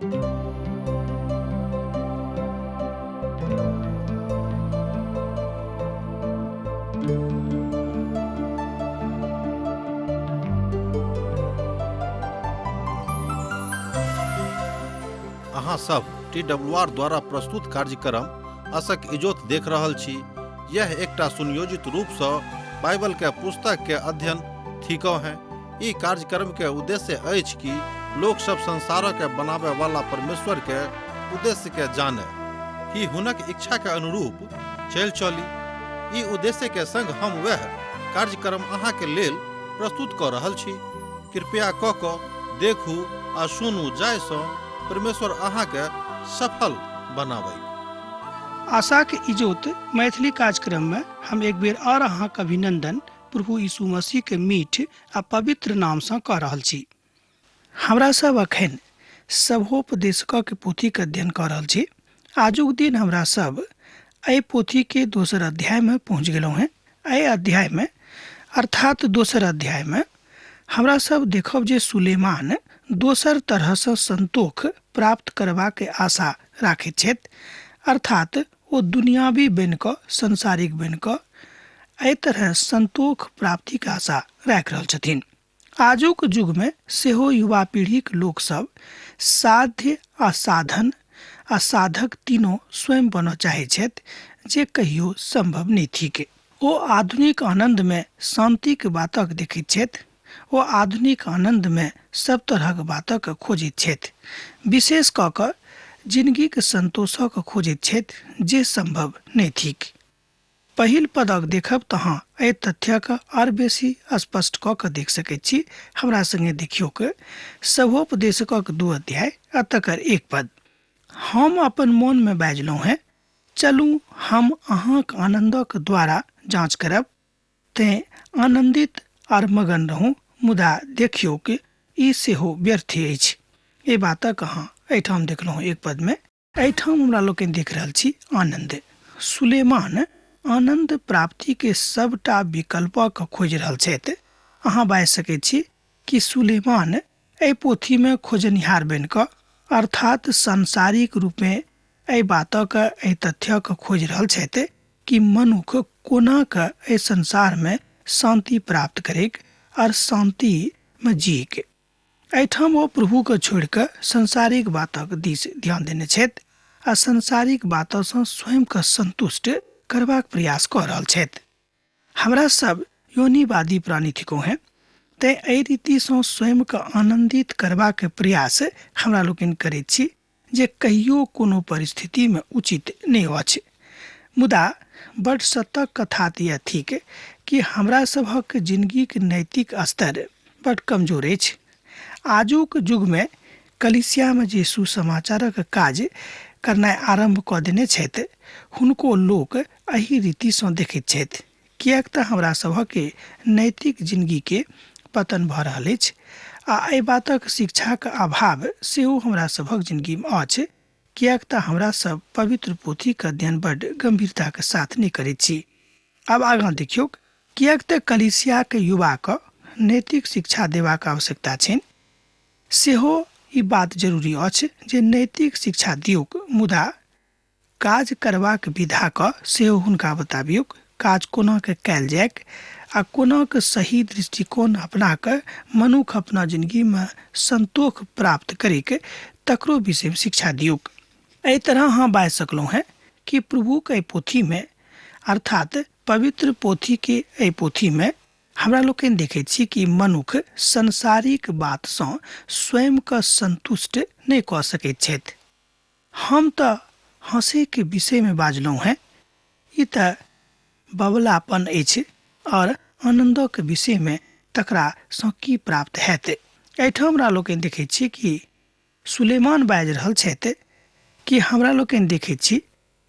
अहाँ सब T W R द्वारा प्रस्तुत कार्यक्रम असक इजोत देख रहल छी। यह एकटा सुनियोजित रूप सँ बाइबल के पुस्तक के अध्ययन थिकौ हैं। ई कार्यक्रम के उद्देश्य अछि कि लोक सब संसार के बनावे वाला परमेश्वर के उद्देश्य के जाने कि हुनक इच्छा के अनुरूप चल चली। ई उद्देश्य के संग हम वह कार्यक्रम अहाँ के लेल प्रस्तुत क रहल छी। कृपया क क देखू आ सुनू जाहि सँ परमेश्वर अहाँ के सफल बनाबै। आशाक इजोत मैथिली कार्यक्रम में हम एक बेर और अहाँक अभिनंदन प्रभु यीशु मसीह के मीठ आ पवित्र नाम सँ कऽ रहल छी। हमरा सब अखन सभोपदेशकक पोथीक अध्ययन कऽ रहल छी। आजुक दिन हमरा सब एहि पोथी के दोसर अध्याय में पहुँच गेलहुँ हेँ। एहि अध्याय में अर्थात दोसर अध्याय में हमरा सब देखब जे सुलेमान दोसर तरहसँ संतोख प्राप्त करबाक आशा राखैत छथि, अर्थात ओ दुनियावी बनि कऽ, सांसारिक बनि कऽ एहि तरह संतोख प्राप्तिक आशा राखि रहल छथिन। आजुक युगमे सेहो युवा पीढ़ीक लोकसभ साध्य आ साधन आ साधक तीनों स्वयं बनऽ चाहैत छथि, जे कहियो संभव नहि थिक। ओ आधुनिक आनन्दमे शान्तिक बातक देखैत छथि। ओ आधुनिक आनन्दमे सब तरहक बातक खोजैत छथि, विशेष कऽ कऽ जिनगीक संतोषक खोजैत छथि, जे संभव नहि थिक। पहिल पदक देखब तहाँ एहि तथ्यक आर बेसी स्पष्ट कऽ कऽ देख सकैत छी। हमरा संगे देखियौक सभोपदेशकक 2 अध्याय आ तकर 1 पद। हम अपन मोनमे बाजलहुँ हेँ, चलू हम अहाँक आनन्दक द्वारा जाँच करब, तेँ आनन्दित आर मगन रहू, मुदा देखियौक ई सेहो व्यर्थे अछि। एहि बातक अहाँ एहिठाम देखलहुँ 1 पदमे। एहिठाम हमरा लोकनि देख रहल छी आनन्द। सुलेमान आनन्द प्राप्ति के सबटा विकल्पक खोजि रहल छथि। अहाँ बाजि सकैत छी कि सुलेमान एहि पोथीमे खोजनिहार बनि कऽ, अर्थात सांसारिक रूपेँ एहि बातक, एहि तथ्यक खोजि रहल छथि कि मनुख कोना कऽ एहि संसारमे शान्ति प्राप्त करैक आर शान्तिमे जीक। एहिठाम ओ प्रभुके छोड़ि कऽ सांसारिक बातक दिस ध्यान देने छथि आ सांसारिक बातसँ स्वयंके संतुष्ट करबाक प्रयास कऽ रहल छथि। हमरा सब योनिवादी प्राणी थिकहुँ हेँ, तेँ एहि रीतिसँ स्वयंके आनन्दित करबाक प्रयास हमरा लोकनि करैत छी, जे कहियो कोनो परिस्थितिमे उचित नहि अछि। मुदा बड्ड सतक कथा तऽ इएह थिक कि हमरा सभक जिनगीक नैतिक स्तर बड्ड कमजोर अछि। आजुक युगमे कलीसियामे जे सुसमाचारक काज करनाइ आरम्भ कऽ देने छथि, हुनको लोक एहि रीतिसँ देखैत छथि, किएक तऽ हमरा सभक नैतिक जिनगीके पतन भऽ रहल अछि आ एहि बातक शिक्षाक अभाव सेहो हमरा सभक जिनगीमे अछि, किएक तऽ हमरा सब पवित्र पोथीक अध्ययन बड्ड गम्भीरताक साथ नहि करैत छी। आब आगाँ देखियौक, किएक तऽ कलीसियाक युवाक नैतिक शिक्षा देबाक आवश्यकता छनि, सेहो ई बात जरूरी अछि जे नैतिक शिक्षा दियौक, मुदा काज करबाक विधाक सेहो हुनका बताबियौक, काज कोना के कयल जाइक आ कोना के सही दृष्टिकोण अपना कऽ मनुख अपना जिनगीमे संतोख प्राप्त करैक, तकरो विषयमे शिक्षा दियौक। एहि तरह अहाँ बाजि सकलहुँ हेँ कि प्रभुक एहि पोथीमे, अर्थात पवित्र पोथीके एहि पोथीमे हमरा लोकनि देखैत छी कि मनुख सांसारिक बातसँ स्वयंके संतुष्ट नहि कऽ सकैत छथि। हम तऽ हँसैके विषयमे बाजलहुँ हेँ, ई तऽ बबलापन अछि आओर आनन्दक विषयमे तकरासँ की प्राप्त हैत। एहिठाम हमरा लोकनि देखैत छी कि सुलेमान बाजि रहल छथि कि हमरा लोकनि देखैत छी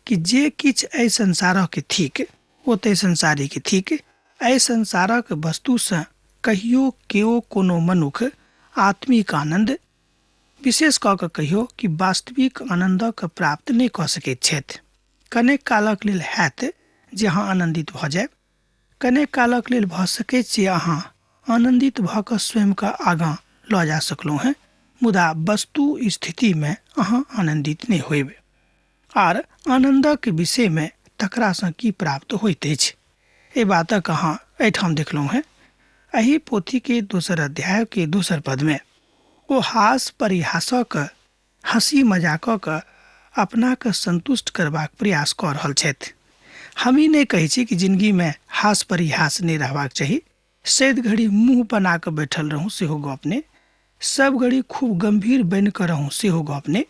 कि जे किछु एहि संसारक थिक ओ तऽ संसारिक थिक। एहि संसारक वस्तुसँ कहियो केओ कोनो मनुख आत्मिक आनन्द, विशेष कऽ कऽ कहियो कि वास्तविक आनन्दक प्राप्त नहि कऽ सकैत छथि। कनेक कालक लेल हैत जे अहाँ आनन्दित भऽ जायब, कनेक कालक लेल भऽ सकैत जे अहाँ आनन्दित भऽ कऽ स्वयंके आगाँ लऽ जा सकलहुँ हेँ, मुदा वस्तु स्थितिमे अहाँ आनन्दित नहि होयब। आर आनन्दक विषयमे तकरासँ की प्राप्त होइत अछि, एहि बातक अहाँ एहिठाम देखलहुँ हेँ। एहि पोथीके दोसर अध्यायके दोसर पदमे ओ हास परिहासक, हँसी मजाकक अपनाके संतुष्ट करबाक प्रयास कऽ रहल छथि। हम ई नहि कहै छी कि जिनगीमे हास परिहास नहि रहबाक चाही, सैद घड़ी मुँह बना कऽ बैठल रहूँ सेहो गप नहि, सब घड़ी खूब गम्भीर बनि कऽ रहूँ सेहो गप नहि,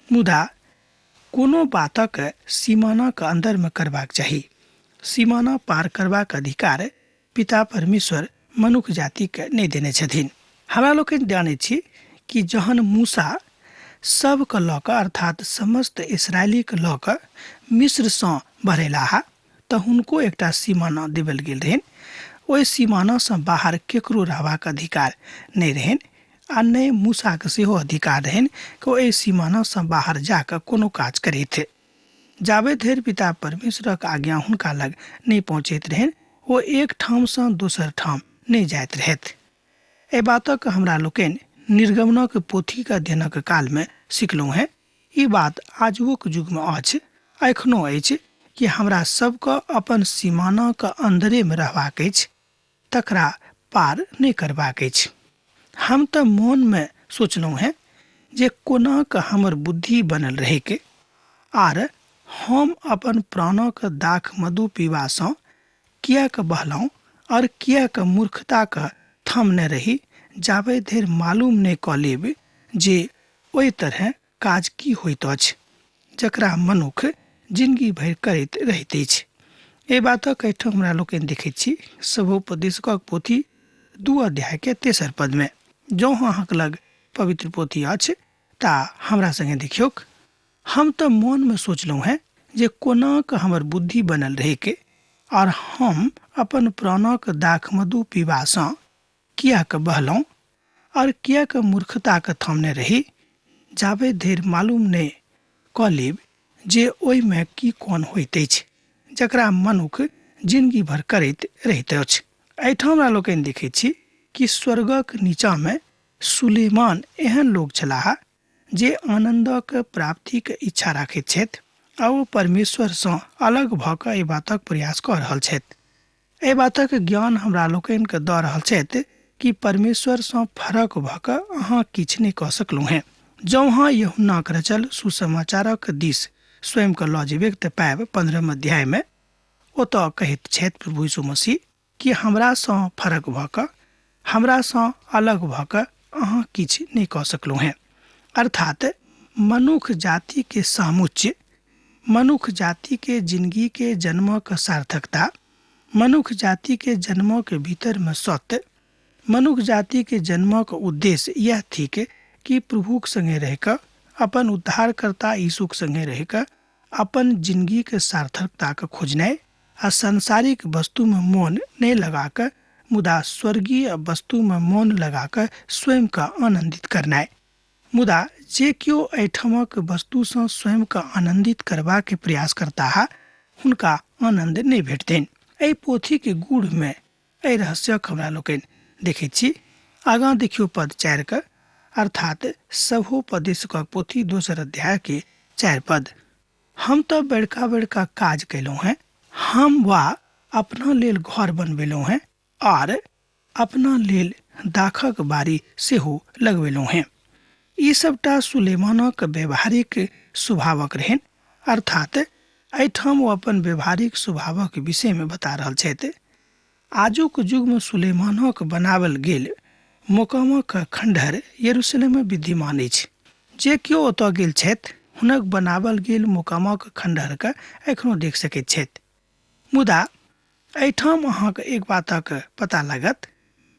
मुदा कोनो बातक सीमानाके अन्दरमे करबाक चाही। सीमाना पार करबाक अधिकार पिता परमेश्वर मनुख जातिके नहि देने छथिन। हमरा लोकनि जानै छी कि जहन मूसा सबके लऽ कऽ अर्थात समस्त इसराइलीके लऽ कऽ मिस्रसँ बढ़ेलाह तऽ हुनको एकटा सीमाना देबल गेल रहनि। ओहि सीमानासँ बाहर केकरो रहबाक अधिकार नहि रहनि आ नहि मूसाके सेहो अधिकार रहनि कि ओ एहि सीमानासँ बाहर जाकऽ कोनो काज करैत। जाबे धरि पिता परमेश्वरक आज्ञा हुनका लग नहि पहुँचैत रहनि, ओ एक ठामसँ दोसर ठाम नहि जाइत रहथि। एहि बातक हमरा लोकनि निर्गमनक पोथीक अध्ययनक कालमे सिखलहुँ हेँ। ई बात आजुओक युगमे अछि, एखनो अछि कि हमरा सबके अपन सीमानाक अन्दरेमे रहबाक अछि, तकरा पार नहि करबाक अछि। हम तऽ मोनमे सोचलहुँ हेँ जे कोना कऽ हमर बुद्धि बनल रहैक आर हम अपन प्राणक दाख मधु पीबासँ किएक बहलहुँ आओर किएक मूर्खताक थमने रही, जाबे धरि मालूम नहि कऽ लेब जे ओहि तरहे काज की होइत अछि जकरा मनुख जिनगी भरि करैत रहैत अछि। एहि बातक एहिठाम हमरा लोकनि देखैत छी सभोपदेशकक पोथी 2 अध्यायके 3 पदमे। जँ अहाँके लग पवित्र पोथी अछि ता हमरा संगे देखियौक। हम तऽ मोनमे सोचलहुँ हेँ जे कोना कऽ हमर बुद्धि बनल रहैके आर हम अपन प्राणक दाख मधु पीबासँ किएक बहलहुँ आओर किएक मूर्खताके थमने रही, जाबे धरि मालूम नहि कऽ लेब जे ओहिमे की कोन होइत अछि जकरा मनुख जिनगी भरि करैत रहैत अछि। एहिठाम हमरा लोकनि देखैत छी कि स्वर्गक नीचाँमे सुलेमान एहन लोक छलाह जे आनन्दक प्राप्तिक इच्छा राखैत छथि आ ओ परमेश्वरसँ अलग भऽ कऽ एहि बातक प्रयास कऽ रहल छथि। एहि बातक ज्ञान हमरा लोकनिके दऽ रहल छथि कि परमेश्वरसँ फरक भऽ कऽ अहाँ किछु नहि कऽ सकलहुँ हेँ। जँ अहाँ यूहन्नाक रचल सुसमाचारक दिस स्वयंके लऽ जेबै तऽ पायब 15 अध्यायमे ओतऽ कहैत छथि प्रभु यीशु मसीह कि हमरासँ फरक भऽ कऽ, हमरासँ अलग भऽ कऽ अहाँ किछु नहि कऽ सकलहुँ हेँ। अर्थात मनुख जातिके सामुच्य, मनुख जातिके जिनगीके जन्मक सार्थकता, मनुख जातिके जन्मक भीतरमे सत्य, मनुख जातिके जन्मक उद्देश्य इएह थिक कि प्रभुक संगे रहिकऽ, अपन उद्धारकर्ता यीशुक संगे रहिकऽ अपन जिनगीके सार्थकताके खोजनाइ आ सांसारिक वस्तुमे मोन नहि लगाकऽ मुदा स्वर्गीय वस्तुमे मोन लगाकऽ स्वयंके आनन्दित करनाइ। मुदा जे केओ एहिठामक वस्तुसँ स्वयंके आनन्दित करबाके प्रयास करताह हुनका आनन्द नहि भेटतनि। एहि पोथीके गूढ़मे एहि रहस्यक हमरा लोकनि देखैत छी। आगाँ देखियौ पद 4 के, अर्थात सभोपदेशकक पोथी 2 अध्यायके 4 पद। हम तऽ बड़का बड़का काज कयलहुँ हेँ, हम वा अपना लेल घर बनबेलहुँ हेँ आर अपना लेल दाखक बारी सेहो लगबेलहुँ हेँ। ई सबटा सुलेमानक व्यवहारिक स्वभावक रहनि, अर्थात एहिठाम ओ अपन व्यवहारिक स्वभावक विषयमे बता रहल छथि। आजुक युगमे सुलेमानक बनावल गेल मोकामक खंडहर यरूशलेममे विद्यमान अछि। जे केओ ओतऽ गेल छथि हुनक बनावल गेल मोकामक खंडहरके एखनो देख सकैत छथि। मुदा एहिठाम अहाँके एक बातक पता लागत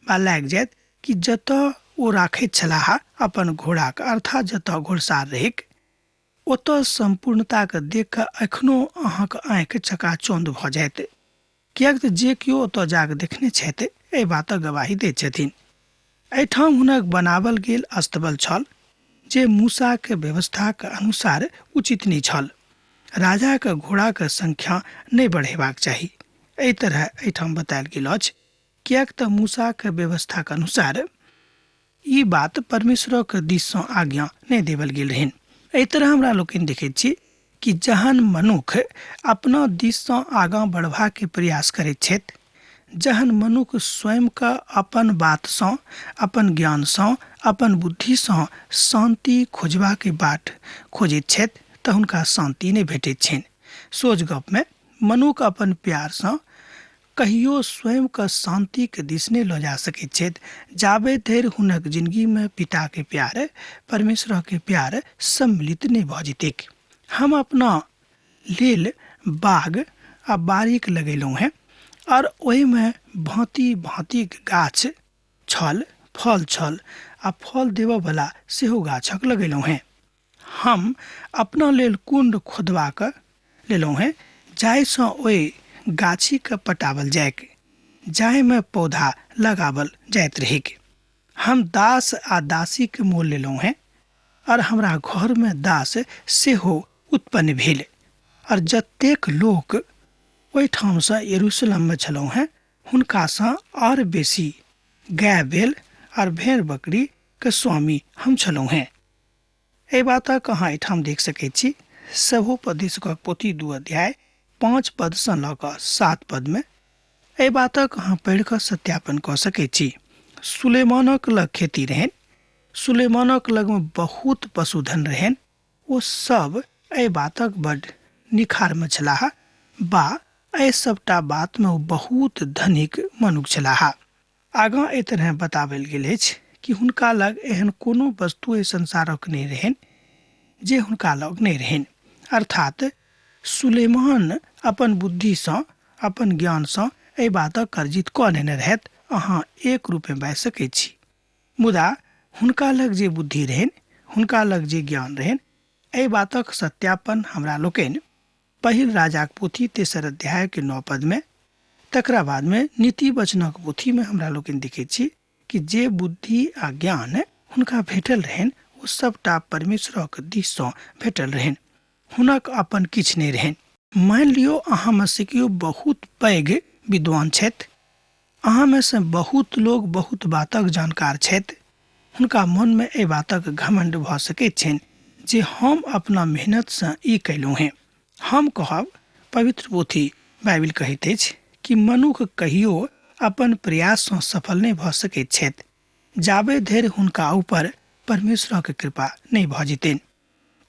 वा लागि जायत कि जतऽ ओ राखैत छलाह अपन घोड़ाके, अर्थात जतऽ घोड़सार रहैक, ओतऽ सम्पूर्णताके देख कऽ एखनो अहाँके आँखि चकाचौंध भऽ जायत, किएक तऽ जे केओ ओतऽ जाकऽ देखने छथि एहि बातक गवाही दैत छथिन। एहिठाम हुनक बनावल गेल अस्तबल छल जे मूसाके व्यवस्थाके अनुसार उचित नहि छल। राजाके घोड़ाके संख्या नहि बढ़ेबाक चाही, एहि तरह एहिठाम बतायल गेल अछि, किएक तऽ मूसाके व्यवस्थाके अनुसार ई बात परमेश्वरक दिससँ आज्ञा नहि देवल गेल रहनि। एहि तरह हमरा लोकनि देखैत छी कि जहन मनुख अपना दिससँ आगाँ बढ़बाके प्रयास करैत छथि, जहन मनुख स्वयंके अपन बातसँ, अपन ज्ञानसँ, अपन बुद्धिसँ शान्ति खोजबाके बाट खोजैत छथि तऽ हुनका शान्ति नहि भेटैत छनि। सोझ गपमे मनुख अपन प्यारसँ कहियो स्वयंके शान्तिके दिस नहि लऽ जा सकैत छथि जाबे धरि हुनक जिन्दगीमे पिताके प्यार, परमेश्वरके प्यार सम्मिलित नहि भऽ जेतैक। हम अपना लेल बाग आ बारीक लगेलहुँ हेँ आओर ओहिमे भाँति भाँतिक गाछ छल, फल छल आ फल देबऽवला सेहो गाछक लगेलहुँ हेँ। हम अपना लेल कुण्ड खोदबा कऽ लेलहुँ हेँ जाहिसँ ओहि गाछीके पटावल जाइक, जाहिमे पौधा लगावल जाइत रहैक। हम दास आ दासीके मोल लेलहुँ हेँ आओर हमरा घरमे दास सेहो उत्पन्न भेल। आओर जतेक लोक ओहिठामसँ यरूशलेममे छलहुँ हेँ हुनकासँ आओर बेसी गाय भेल आओर भेड़ बकरीके स्वामी हम छलहुँ हेँ। एहि बातक अहाँ एहिठाम देख सकैत छी सभोपदेशकक पोथी 2 अध्याय 5 पदसँ लऽ कऽ 7 पदमे। एहि बातक अहाँ पढ़ि कऽ सत्यापन कऽ सकैत छी। सुलेमानक लग खेती रहनि, सुलेमानक लगमे बहुत पशुधन रहनि, ओ सब एहि बातक बड निखारमे छलाह बा एहि सबटा बातमे ओ बहुत धनिक मनुख छलाह। आगाँ एहि तरह बताओल गेल अछि कि हुनका लग एहन कोनो वस्तु एहि संसारक नहि रहनि जे हुनका लग नहि रहनि। अर्थात सुलेमान अपन बुद्धिसँ, अपन ज्ञानसँ एहि बातक अर्जित कऽ लेने रहथि, अहाँ एक रूपे बाजि सकैत छी। मुदा हुनका लग जे बुद्धि रहनि, हुनका लग जे ज्ञान रहनि, एहि बातक सत्यापन हमरा लोकनि पहिल राजाक पोथी 3 अध्यायके 9 पदमे, तकरा बादमे नीति वचनक पोथीमे हमरा लोकनि देखैत छी कि जे बुद्धि आ ज्ञान हुनका भेटल रहनि ओ सबटा परमेश्वरक दिससँ भेटल रहनि, हुनक अपन किछु नहि रहनि। मानि लियौ अहाँमे से केओ बहुत पैघ विद्वान छथि, अहाँमे से बहुत लोग बहुत बातक जानकार छथि, हुनका मनमे एहि बातक घमंड भऽ सकैत छनि जे हम अपना मेहनतसँ ई कयलहुँ हेँ। हम कहब पवित्र पोथी बाइबिल कहैत अछि कि मनुख कहियो अपन प्रयाससँ सफल नहि भऽ सकैत छथि जाबे धरि हुनका ऊपर परमेश्वरक कृपा नहि भऽ जेतनि।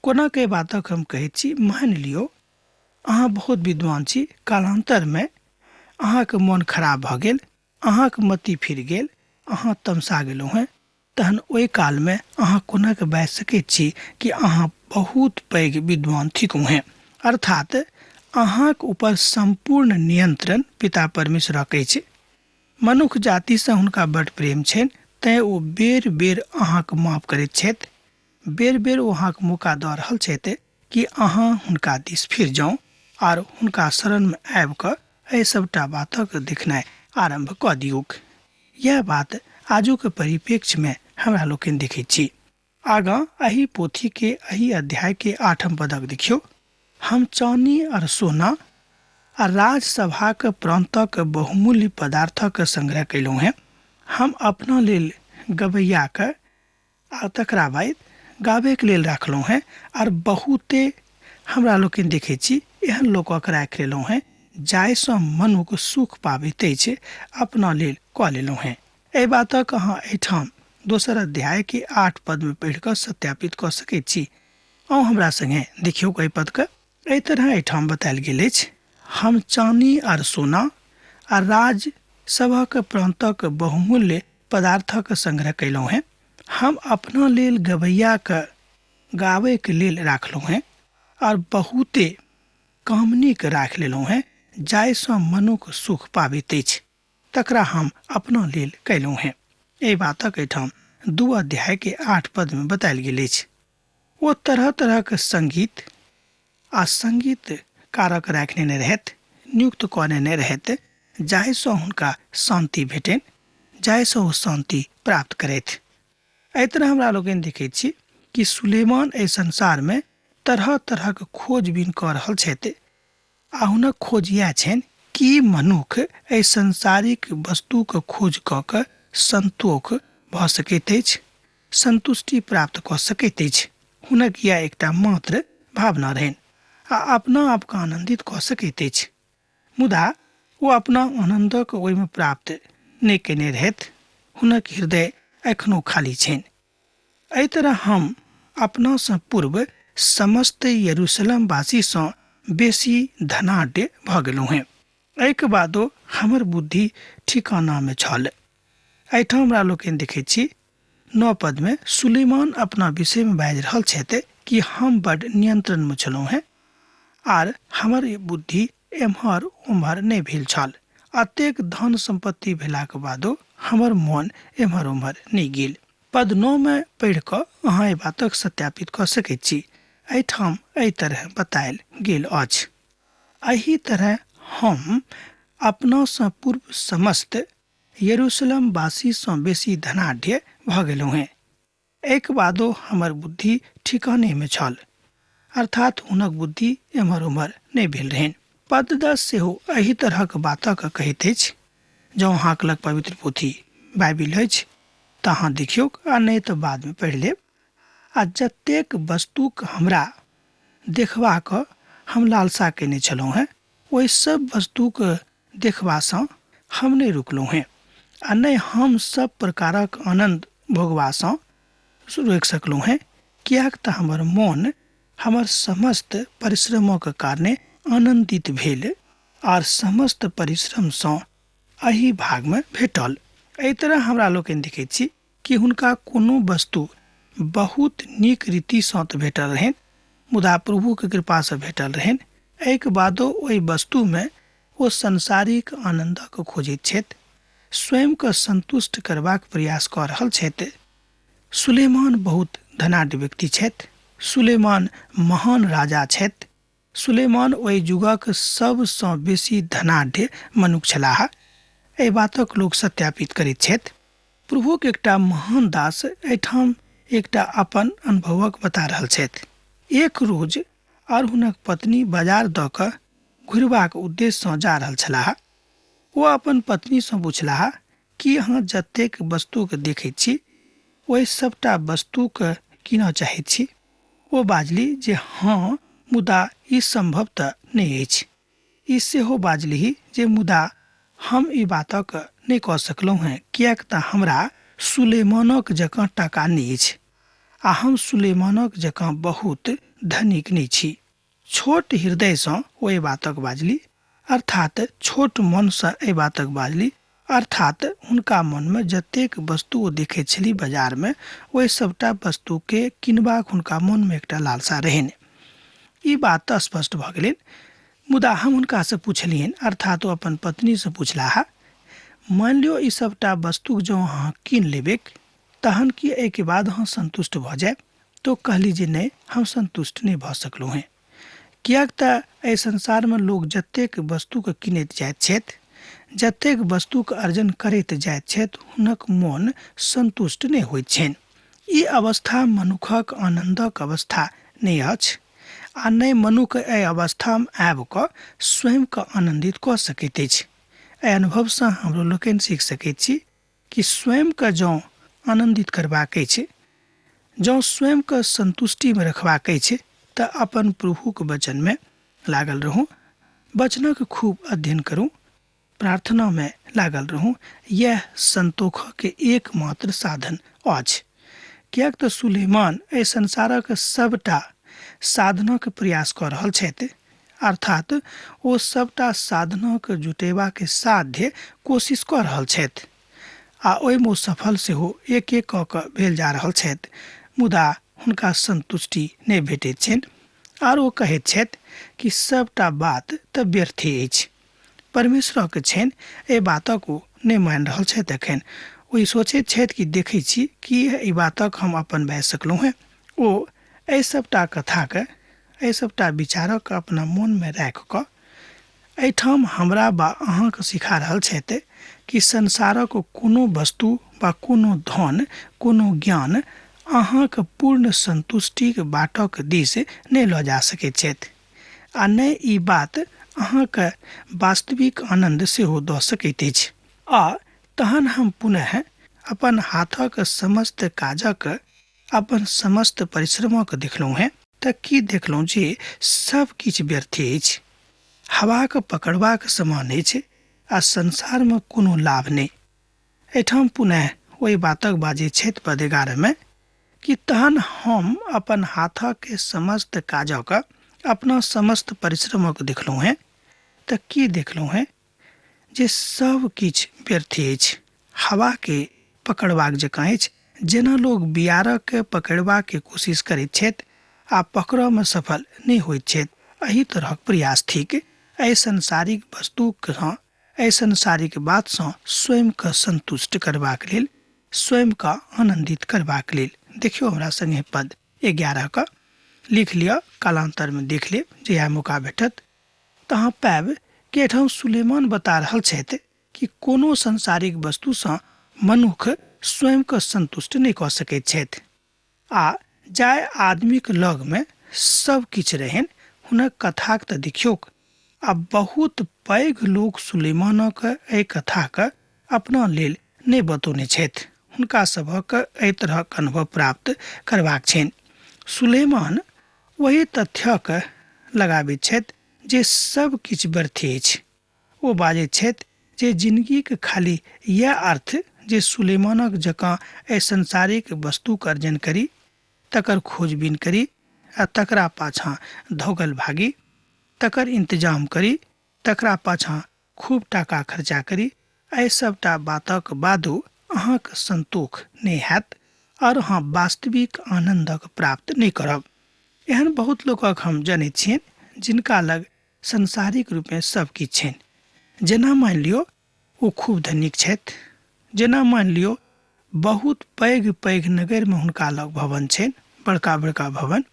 कोना के बातक हम कहैत छी, मानि लियौ अहाँ बहुत विद्वान छी, कालान्तरमे अहाँके मन खराब भऽ गेल, अहाँके मति फिर गेल, अहाँ तमसा गेलहुँ हेँ, तहन ओहि कालमे अहाँ कोना के बाजि सकैत छी कि अहाँ बहुत पैघ विद्वान थिकहुँ हेँ। अर्थात अहाँके ऊपर सम्पूर्ण नियंत्रण पिता परमेश्वरक अछि। मनुख जातिसँ हुनका बड प्रेम छनि, तैँ ओ बेर बेर अहाँके माफ करैत छथि, बेर बेर ओ अहाँके मौका दऽ रहल छथि कि अहाँ हुनका दिस फिर जाउ आर हुनका शरणमे आबि कऽ एहि सबटा बातक देखनाइ आरम्भ कऽ दियौक। यैह बात आजुक परिप्रेक्ष्यमे हमरा लोकनि देखैत छी। आगाँ एहि पोथीके एहि अध्यायके 8 पदक देखियौ। हम चानी और सोना आ राजसभाक प्रान्तक बहुमूल्य पदार्थक संग्रह कयलहुँ हेँ। हम अपना लेल गबैयाके आ तकरा बाद गाबैके लेल राखलहुँ हेँ आर बहुते हमरा लोकनि देखै छी एहन लोकक राखि लेलहुँ हेँ जाहिसँ मनुख सुख पाबैत अछि, अपना लेल कऽ लेलहुँ हेँ। एहि बातक अहाँ एहिठाम दोसर अध्यायके 8 पदमे पढ़ि कऽ सत्यापित कऽ सकैत छी। अहूँ हमरा सङ्गे देखियौ एहि पदके। एहि तरह एहिठाम बतायल गेल अछि, हम चानी आर सोना आ राज सभक प्रान्तक बहुमूल्य पदार्थक संग्रह कयलहुँ हेँ। हम अपना लेल गबैयाके गाबैके लेल राखलहुँ हेँ आर बहुते कामनीके राखि लेलहुँ हेँ जाहिसँ मनुख सुख पाबैत अछि, तकरा हम अपना लेल कयलहुँ हेँ। एहि बातक एहिठाम 2 अध्यायके 8 पदमे बतायल गेल अछि। ओ तरह तरहक संगीत आ संगीत कारक राखि लेने रहथि, नियुक्त कऽ लेने रहथि, जाहिसँ हुनका शान्ति भेटनि, जाहिसँ ओ शान्ति प्राप्त करथि। एहि तरह हमरा लोकनि देखैत छी कि सुलेमान एहि संसारमे तरह तरहक खोजबीन कऽ रहल छथि आ हुनक खोज इएह छनि कि मनुख एहि संसारिक वस्तुके खोज कऽ कऽ संतोष भऽ सकैत अछि। संतुष्टि प्राप्त कऽ सकैत अछि। हुनक इएह एकटा मात्र भावना रहनि आ अपना आपके आनन्दित कऽ सकैत अछि। मुदा ओ अपना आनन्दक ओहिमे प्राप्त नहि कयने रहथि। हुनक हृदय एखनो खाली छनि। एहि तरह हम अपनासँ पूर्व समस्त यरूशलेमवासीसँ बेसी धनाढ्य भऽ गेलहुँ हेँ। एहिके बादो हमर बुद्धि ठिकानामे छल। एहिठाम हमरा लोकनि देखैत छी 9 पदमे सुलेमान अपना विषयमे बाजि रहल छथि कि हम बड नियंत्रणमे छलहुँ हेँ आर हमर बुद्धि एम्हर ओम्हर नहि भेल छल। अतेक धन सम्पत्ति भेलाक बादो हमर मोन एम्हर ओम्हर नहि गेल। पद 9 मे पढ़ि कऽ अहाँ एहि बातक सत्यापित कऽ सकैत छी। एहिठाम एहि तरह बतायल गेल अछि। एहि तरह हम अपनासँ पूर्व समस्त यरूशलेमवासीसँ बेसी धनाढ्य भऽ गेलहुँ हेँ। एहिके बादो हमर बुद्धि ठिकानेमे छल, अर्थात हुनक बुद्धि एम्हर ओम्हर नहि भेल रहनि। पद 10 सेहो एहि तरहक बातक कहैत अछि। जँ अहाँक लग पवित्र पोथी बाइबिल अछि तऽ अहाँ देखियौक आ नहि तऽ बादमे पढ़ि लेब। आ जतेक वस्तुक हमरा देखबाक हम लालसा कयने छलहुँ हेँ, ओहि सब वस्तुक देखबासँ हम नहि रुकलहुँ हेँ आ नहि हम सब प्रकारक आनन्द भोगबासँ रोकि सकलहुँ हेँ, किएक तऽ हमर मोन हमर समस्त परिश्रमक कारणे आनन्दित भेल आर समस्त परिश्रमसँ एहि भागमे भेटल। एहि तरह हमरा लोकनि देखैत छी कि हुनका कोनो वस्तु बहुत नीक रीतिसँ तऽ भेटल रहनि, मुदा प्रभुके कृपासँ भेटल रहनि। एहिके बादो ओहि वस्तुमे ओ सांसारिक आनन्दक खोजैत छथि, स्वयंके संतुष्ट करबाक प्रयास कऽ रहल छथि। सुलेमान बहुत धनाढ्य व्यक्ति छथि। सुलेमान महान राजा छथि। सुलेमान ओहि युगक सबसँ बेसी धनाढ्य मनुख छलाह। एहि बातक लोक सत्यापित करैत छथि। प्रभुक एकटा महान दास एहिठाम एकटा अपन अनुभवक बता रहल छथि। एक रोज और हुनक पत्नी बाजार दऽ कऽ घुरबाक उद्देश्यसँ जा रहल छलाह। ओ अपन पत्नीसँ पुछलाह कि अहाँ जतेक वस्तुके देखैत छी ओहि सबटा वस्तुके कीनऽ चाहैत छी? ओ बाजली जे हँ, मुदा ई सम्भव तऽ नहि अछि। ई सेहो बाजलीह जे मुदा हम ई बातक नहि कऽ सकलहुँ हेँ, किएक तऽ हमरा सुलेमानक जकाँ टाका नहि अछि आ हम सुलेमानक जकाँ बहुत धनिक नहि छी। छोट हृदयसँ ओ एहि बातक बाजली, अर्थात छोट मनसँ एहि बातक बाजली, अर्थात हुनका मनमे जतेक वस्तु ओ देखैत छली बाजारमे ओहि सबटा वस्तुके किनबाक हुनका मनमे एकटा लालसा रहनि। ई बात तऽ स्पष्ट भऽ गेलनि। मुदा हम हुनकासँ पुछलियनि, अर्थात ओ अपन पत्नीसँ पुछलाह, मानि लियौ ई सबटा वस्तु जँ अहाँ कीन लेबैक तहन की एहिके बाद अहाँ संतुष्ट भऽ जायब? तो कहली जे नहि, हम संतुष्ट नहि भऽ सकलहुँ हेँ, किएक तऽ एहि संसारमे लोक जतेक वस्तुके कीनैत जाइत छथि, जतेक वस्तुके अर्जन करैत जाइत छथि, हुनक मोन संतुष्ट नहि होइत छनि। ई अवस्था मनुखक आनन्दक अवस्था नहि अछि आ नहि मनुख एहि अवस्थामे आबि कऽ स्वयंके आनन्दित कऽ सकैत अछि। एहि अनुभवसँ हमरो लोकनि सीख सकैत छी कि स्वयंके जँ आनन्दित करबाक अछि, जँ स्वयंके संतुष्टिमे रखबाक अछि तऽ अपन प्रभुक वचनमे लागल रहू, वचनक खूब अध्ययन करू, प्रार्थनामे लागल रहू। यैह संतोषके एकमात्र साधन अछि। किएक तऽ सुलेमान एहि संसारक सबटा साधनक प्रयास कऽ रहल छथि, अर्थात ओ सबटा साधनक जुटेबाक साध्य कोशिश कऽ रहल छथि आ ओहिमे ओ सफल सेहो एक एक कऽ कऽ भेल जा रहल छथि, मुदा हुनका संतुष्टि नहि भेटैत छनि आर ओ कहैत छथि कि सबटा बात तऽ व्यर्थे अछि। परमेश्वरक छनि एहि बातक ओ नहि मानि रहल छथि। एखन ओ ई सोचैत छथि कि देखै छी कि एहि बातक हम अपन बाजि सकलहुँ हेँ। ओ एहि सबटा कथाके, एहि सबटा विचारक अपना मोनमे राखि कऽ एहिठाम हमरा बा अहाँके सिखा रहल छथि कि संसारक कोनो वस्तु बा कोनो धन, कोनो ज्ञान अहाँके पूर्ण संतुष्टिक बाटक दिस नहि लऽ जा सकैत छथि आ नहि ई बात अहाँके वास्तविक आनन्द सेहो दऽ सकैत अछि। आ तहन हम पुनः अपन हाथक समस्त काजक, अपन समस्त परिश्रमक देखलहुँ हेँ तऽ की देखलहुँ जे सब किछु व्यर्थे अछि, हवाक पकड़बाक समान अछि आ संसारमे कोनो लाभ नहि। एहिठाम पुनः ओहि बातक बाजै छथि पद 11 मे कि तहन हम अपन हाथक समस्त काजक, अपना समस्त परिश्रमक देखलहुँ हेँ तऽ की देखलहुँ हेँ जे सब किछु व्यर्थे अछि, हवाके पकड़बाक जकाँ अछि। जेना लोक बियारके पकड़बाके कोशिश करैत छथि आ पकड़ऽमे सफल नहि होइत छथि, एहि तरहक प्रयास थिक एहि सांसारिक वस्तुसँ, एहि सांसारिक बातसँ स्वयंके संतुष्ट करबाक लेल, स्वयंके आनन्दित करबाक लेल। देखियौ हमरा संगे पद 11 के लिख लिअ, कालान्तरमे देख लेब जहिया मौका भेटत। तऽ अहाँ पायब कि एहिठाम सुलेमान बता रहल छथि कि कोनो सांसारिक वस्तुसँ मनुख स्वयंके संतुष्ट नहि कऽ सकैत छथि आ जाहि आदमीक लगमे सब किछु रहनि हुनक कथाक तऽ देखियौक। आ बहुत पैघ लोक सुलेमानक एहि कथाके अपना लेल नहि बतौने छथि, हुनका सभक एहि तरहक अनुभव प्राप्त करबाक छनि। सुलेमान ओहि तथ्यक लगाबैत छथि जे सब किछु व्यर्थे अछि। ओ बाजैत छथि जे जिनगीक खाली इएह अर्थ जे सुलेमानक जकाँ एहि सांसारिक वस्तुक अर्जन करी, तकर खोजबीन करी आ तकरा पाछाँ धौगल भागी, तकर इंतजाम करी, तकरा पाछाँ खूब टाका खर्चा करी, एहि सबटा बातक बादो अहाँक संतोख नहि हैत और अहाँ वास्तविक आनन्दक प्राप्त नहि करब। एहन बहुत लोकक हम जनैत छियनि जिनका लग सांसारिक रूपे सब किछु छनि। जेना मानि लियौ ओ खूब धनिक छथि, जेना मानि लियौ बहुत पैघ पैघ नगरमे हुनका लग भवन छनि, बड़का बड़का भवन,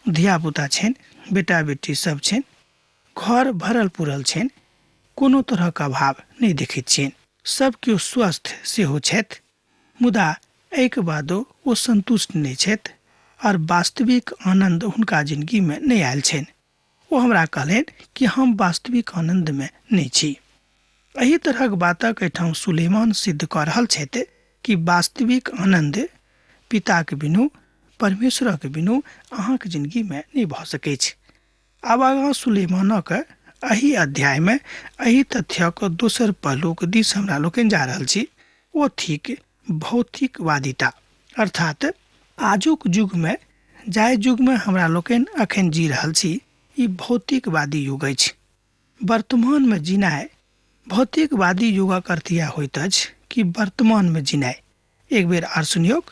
धियापुता छनि, बेटा बेटी सब छनि, घर भरल पुरल छनि, कोनो तरहक अभाव नहि देखैत छियनि, सब केओ स्वस्थ सेहो छथि, मुदा एहिके बादो ओ संतुष्ट नहि छथि और वास्तविक आनन्द हुनका जिनगीमे नहि आयल छनि। ओ हमरा कहलनि कि हम वास्तविक आनन्दमे नहि छी। एहि तरहक बातक एहिठाम सुलेमान सिद्ध कऽ रहल छथि कि वास्तविक आनन्द पिताक बिनु, परमेश्वरक बिनु अहाँक जिनगीमे नहि भऽ सकैछ। आब आगाँ सुलेमानक एहि अध्यायमे एहि तथ्यक दोसर पहलूक दिस हमरा लोकनि जा रहल छी, ओ थिक भौतिकवादिता। अर्थात आजुक युगमे, जाहि युगमे हमरा लोकनि अखन जी रहल छी, ई भौतिकवादी युग अछि। वर्तमानमे जीनाइ भौतिकवादी युगक अर्थ इएह होइत अछि कि वर्तमानमे जीनाइ। एक बेर आर सुनियौक,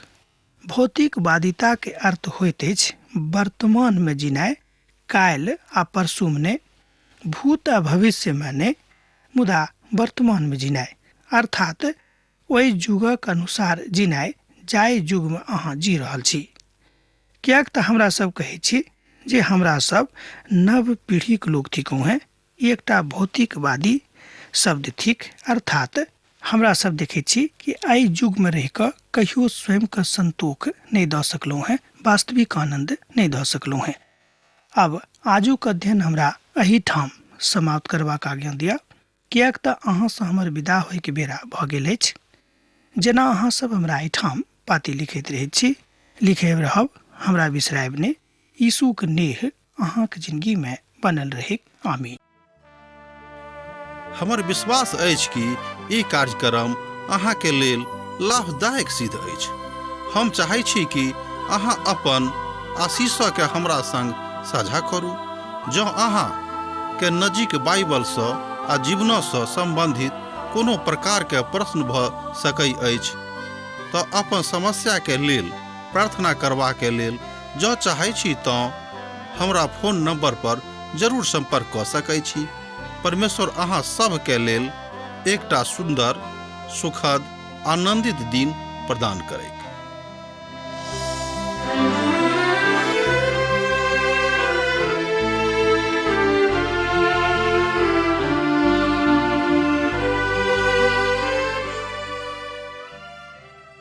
भौतिकवादिताके अर्थ होइत अछि वर्तमानमे जीनाइ, काल्हि आ परसूमे नहि, भूत आ भविष्यमे नहि, मुदा वर्तमानमे जीनाइ। अर्थात ओहि युगक अनुसार जीनाइ जाहि युगमे अहाँ जी रहल छी। किएक तऽ हमरा सब कहै छी जे हमरा सब नव पीढ़ीक लोक थिकहुँ हेँ, ई एकटा भौतिकवादी शब्द थिक। अर्थात हमरा सब देखै छी कि एहि युगमे रहि कऽ कहियो स्वयंके संतोख नहि दऽ सकलहुँ हेँ, वास्तविक आनन्द नहि दऽ सकलहुँ हेँ। आब आजुक अध्ययन हमरा एहिठाम समाप्त करबाक आज्ञा दिअ, किएक तऽ अहाँसँ हमर विदा होइके बेरा भऽ गेल अछि। जेना अहाँ सब हमरा एहिठाम पाती लिखैत रहैत छी, लिखैत रहब, हमरा बिसरायब नहि। यीशुक नेह अहाँक जिनगीमे बनल रहैक। आमीन। हमर विश्वास अछि कि ई कार्यक्रम अहाँके लेल लाभदायक सिद्ध अछि। हम चाहै छी कि अहाँ अपन आशीषके हमरा संग साझा करू। जँ अहाँ के नजीक बाइबलसँ आ जीवनसँ सम्बन्धित कोनो प्रकारके प्रश्न भऽ सकै अछि तऽ अपन समस्याके लेल प्रार्थना करबाके लेल जँ चाहै छी तँ हमरा फोन नंबर पर जरूर संपर्क कऽ सकै छी। परमेश्वर अहाँ सभके लेल एकटा सुन्दर, सुखद, आनंदित दिन प्रदान करैक।